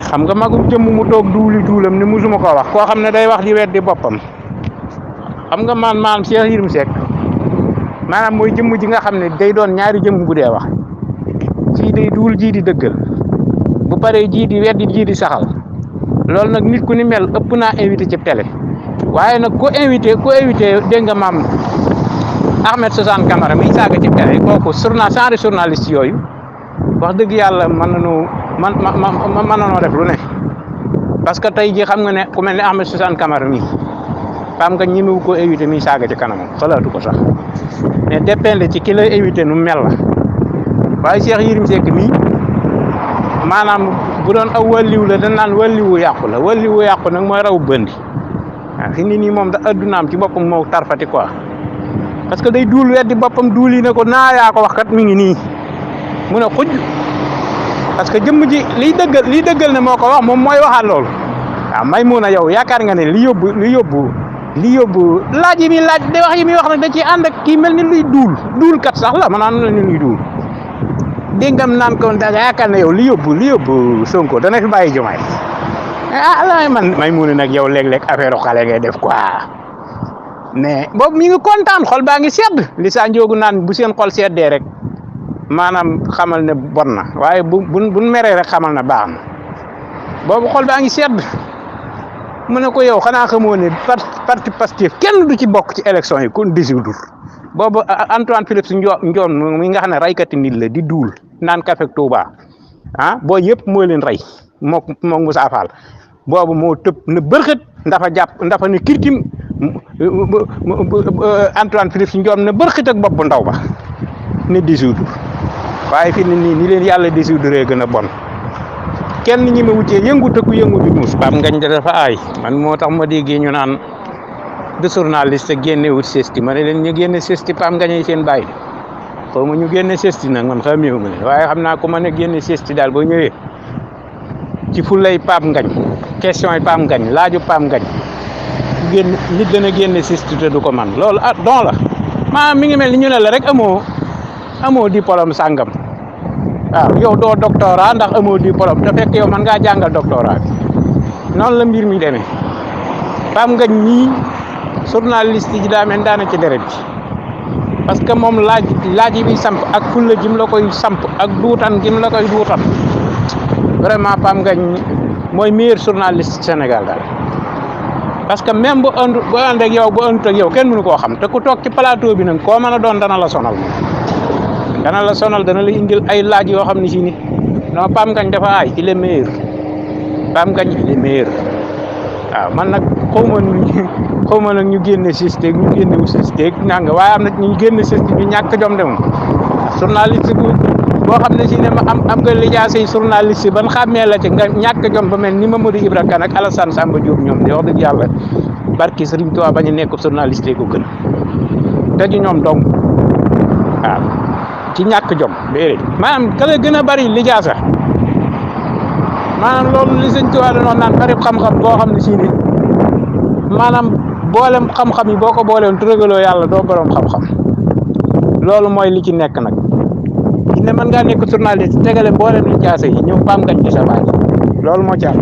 xam nga magum jëmm mu toog duuli duulam ni musuma ko wax koo xam ne day wax di weddi boppam xam nga maanaam Cheikh Yérim Seck maanaam mooy jëmm ji nga xam ne day doon ñaari jëmm bu dee wax jii day duul jii di dëggal bu paree jii di weddi jii di saxal loolu nag nit ku ni mel ëpp naa invité ci télé waaye nag ku invité dégg nga maam Ahmed Suzanne Camara mi saaga ci télé kooku journaliste yooyu wax dëgg yàlla mën nanoo def lu ne parce que tey jii xam nga ne ku mel ne Ahmed Suzanne Camara mi xam nga ñemewu ko invité mi saaga ci kanamam xalaatu ko sax mais dépende ci ki lay invité nu mel la waaye Cheikh Yérim Seck mii maanaam bu doon aw wàlliw la dañ naan wàlliwu yàqu la wàlliwu yàqu nag mooy raw bëndi waaw fi ni nii moom da addunaam ci boppam moo tarfati quoi parce que day duul weddi boppam duul yi ne ko naa yaa ko wax kat mi ngi nii mu ne xuj parce que jëmm ji liy dëggal ne moo ko wax moom mooy waxaat loolu waaw may mun a yow yaakaar nga ne li yóbbu laaj yi muy laaj de wax yi muy wax nag da ci ànd ak kii mel ni luy duul kat sax la maanaam la ni luy duul déggam naan ko da nga yaakaar ne yow li yóbbu Sonko dana fi bàyyi Diomaye la man may mun a nag yow léeg-léeg affaire xale ngay def quoi mais boobu mi ngi kontaan xol baa ngi sedd li saa njoogu naan bu seen xol seddee rek maanaam xamal ne bon na waaye bu meree rek xamal na baax na boobu xol baa ngi sedd mu ne ko yow xanaa xamoo ne parti Pastef kenn du ci bokk ci élection yi kon dissoudre boobu Antoine Philippe Ndiome mi nga xam ne raykati nit la di duul naan café Touba boo yëpp moo leen rey mook Moussa Fall boobu moo tëb na bërxët ndafa ne kirtim Antoine Philippe Ndiome na bërxët ak bopp bu ndaw ba ne dissoudre waaye fi ni leen yàlla dissoudre gën a bon kenn ñi ma wuccee yëngu te ku yëngu di muus Pape Ngagne dafa aay man moo tax ma déggee ñu naan de journaliste génne wut sesti ma ne leen ñu génne sesti Pape Ngagne seen bàyyi xaw ma ñu génne sesti nag man xameewu ma ne waaye xam naa ku ma ne génne sesti daal boo ñëwee ci fulay Pape Ngagne question yi Pape Ngagne laaju Pape Ngagne génn nit dana génne sesti te du ko man loolu don la maanaam mi ngi mel ni ñu ne la rek amoo diplôme sàngam waaw yow doo doctorat ndax amoo diplôme te fekk yow man ngaa jàngal doctorat bi noonu la mbir mi demee Pape Ngagne ñii journaliste ji daa mel daana ci deret bi parce que moom laaj yi bi samp ak fulla jim la koy samp ak duutan jim la koy duutan vraiment Pape Ngagne mooy meilleur journaliste Sénégal daal parce que même bu ànd ak yow bu àndut ak yow kenn mënu koo xam te ku toog ci plateau bi nag koo mën a doon dana la sonal dana la indil ay laaj yoo xam ne si nit non Pape Ngagne dafa aay il est meilleur Pape Ngagne il est meilleur waaw man nag xaw ma nag ñu génne système ñu génne wu système nanga waaye am na ñu génne système ñu ñàkk jom de moom journaliste boo xam ne si ne ma am nga lijaasay journaliste ban xàmmee la ci nga ñàkk jom ba mel ni Mamadou Ibra Kane ak Alassane Samba Diop ñoom di wax dëgg yàlla barki Serigne Touba bañ a nekk journaliste ko gën te ji ñoom dong waaw ci ñàkk jom déedéet maanaam ka la gën a bari lijaasa maanaam loolu li Sëñ Touba doon naan bari xam-xam boo xam ne si ni maanaam boolem xam-xam yi boo ko boolewoon tërëgaloo yàlla doo borom xam-xam loolu mooy li ci nekk nag ne mën ngaa nekk journaliste tegale boolem lijaasa yi ñëw Pape Ngagne ci sa baay loolu moo ci am